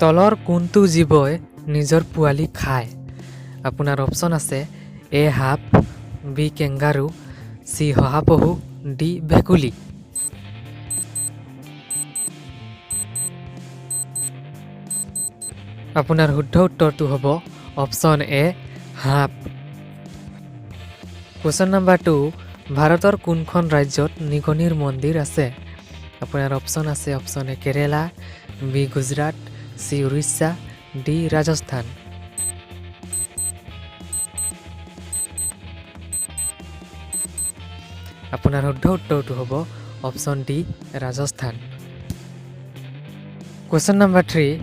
তলৰ কোনটো জীৱই নিজৰ পোৱালি খায়? আপোনাৰ অপশ্যন আছে এ সাপ, বি কেংগাৰু, চি শহাপহু, ডি ভেকুলী। আপোনাৰ শুদ্ধ উত্তৰটো হ'ব অপশ্যন এ সাপ। কুৱেশ্যন নাম্বাৰ 2, ভাৰতৰ কোনখন ৰাজ্যত নিগনিৰ মন্দিৰ আছে? আপোনাৰ অপশ্যন আছে option A Kerala, B Gujarat, C Orissa, D Rajasthan. আপোনাৰ শুদ্ধ উত্তৰটো হ'ব option D Rajasthan. Question number 3,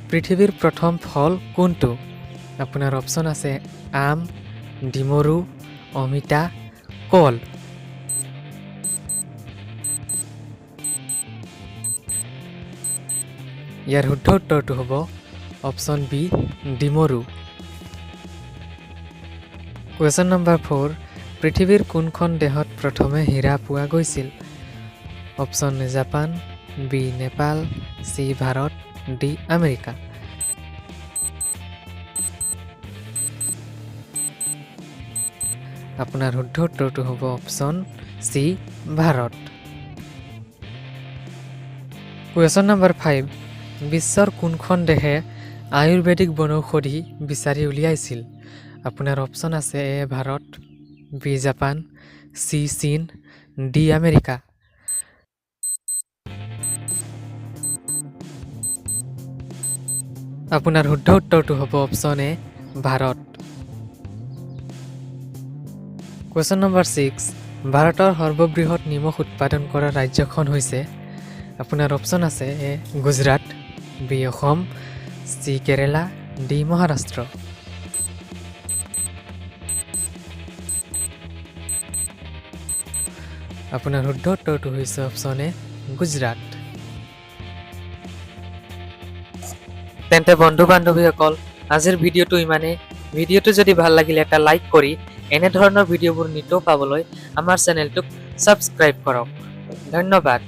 পৃথিৱীৰ প্ৰথম ফল কোনটো? আপোনাৰ অপশ্যন আছে আম, ডিমৰু, অমিতা, কল। ইয়াৰ শুদ্ধ উত্তৰটো হ'ব অপশ্যন বি ডিমৰু। কুৱেশ্যন নম্বৰ 4, পৃথিৱীৰ কোনখন দেশত প্ৰথমে হীৰা পোৱা গৈছিল? Option A Japan, B Nepal, C Bharat, D America. আপোনাৰ শুদ্ধ উত্তৰটো হ'ব option C Bharat. Question number 5, বিশ্বৰ কোনখন দেশে আয়ুৰ্বেদিক বনৌষধি বিচাৰি উলিয়াইছিল? আপোনাৰ অপশ্যন আছে এ ভাৰত, বি জাপান, চি চীন, ডি আমেৰিকা। আপোনাৰ শুদ্ধ উত্তৰটো হ'ব option A Bharat. Question number 6, ভাৰতৰ সৰ্ববৃহৎ নিমখ উৎপাদন কৰা ৰাজ্যখন হৈছে? আপোনাৰ অপশ্যন আছে এ গুজৰাট, বি অসম, চি কেৰেলা, ডি মহাৰাষ্ট্ৰ। আপোনাৰ শুদ্ধ উত্তৰটো হৈছে অপশ্যন এ গুজৰাট। তেন্তে বন্ধু বান্ধৱীসকল, আজিৰ ভিডিঅ'টো ইমানেই। ভিডিঅ'টো যদি ভাল লাগিলে এটা লাইক কৰি এনেধৰণৰ ভিডিঅ'বোৰ নিতৌ পাবলৈ আমাৰ চেনেলটোক ছাবস্ক্ৰাইব কৰক। ধন্যবাদ।